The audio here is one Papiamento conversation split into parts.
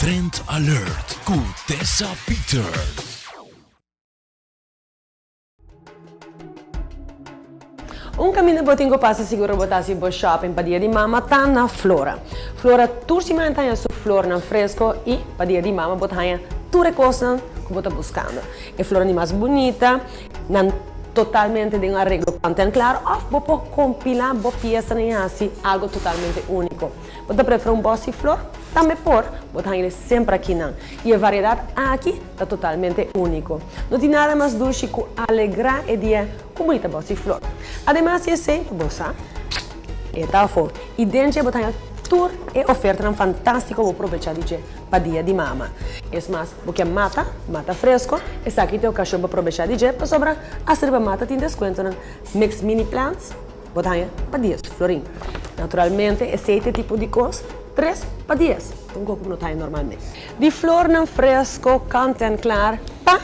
Trend Alert ku Tessa Peters. Un kaminda bo tin ku pasa sigur bo ta hasi bo shopping pa dia di mama ta na Flora. Flora tur siman ta haña su flornan fresko i pa dia di mama bo ta haña tur e kosnan ku bo ta buskando. E flornan di mas bunita, nan totalmente den un areglo kant-en-klar òf bo por kompilá bo piesanan i hasi algu totalmente úniko. Bo ta preferá un bòs di flor? Tambe por, bo ta haña semper akinan. I e variedat aki ta totalmente úniko. No tin nada mas dushi ku alegrá e dia ku bunita bòs di flor. Ademas di esei, bo sa, e ta afó i den dje bo ta haña tur e ofertanan fantástiko bo probechá di dje pa Dia di Mama. Es mas, bo ke mata, mata fresko, esaki ta e okashon pa probechá di dje pasobra hasta riba mata tin deskuentonan. Mix mini plants. Bo ta haña pa dies florin. Naturalmente esei ta e tipo di kos, tres pa dies, ta un kos ku no ta haña normalmente. Di flornan fresko, kant en klar, pa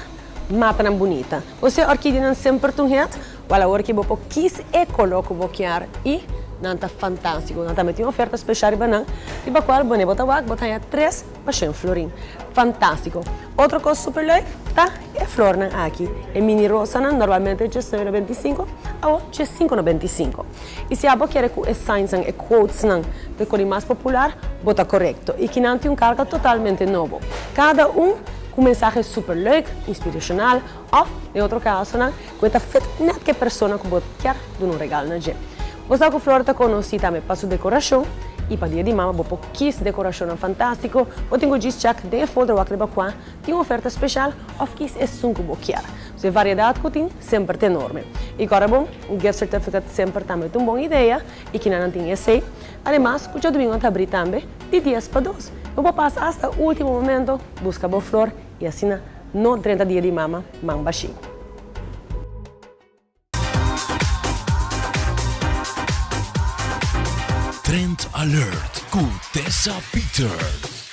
matanan bunita. Osea orkidianan semper ta un het, wal awor ki bo por kis e koló ku bo kier i nan ta fantástiko. Nan tambe tin oferta speshal riba nan, riba kual bo ne bo ta wak bo ta haña tres pa shen florin. Fantástiko. Otro kos super leuk ta e flornan aki. E mini rosanan normalmente 19,95, awo 15,95. I si abo kere ku e signsnan, e quotesnan ta e kos di mas popular, bo ta korekto. I kinan tin un karga totalmente nobo. Kada un ku mensahe super leuk, inspirashonal òf, den otro kasonan, ku e ta fit nèt ku e persona ku bo kier duna un regalo na dje. Bo sa ku flor ta konosí tambe pa su dekorashon i pa dia di mama bo por kis dekorashonnan fantástiko. Bo tin ku djis chèk den e folder wak riba kua tin un oferta speshal òf kis esun ku bo kier. So e variedat ku tin semper ta enorme. I kòrda bon, un gift certificate semper tambe ta un bon idea i kinanan tin esei. Ademas ku djadumingu ta abrí tambe di dies pa dos. Bo por pasa asta último momento buska bo flor i asina no drenta dia di mama man bashí. Trend Alert ku Tessa Peters.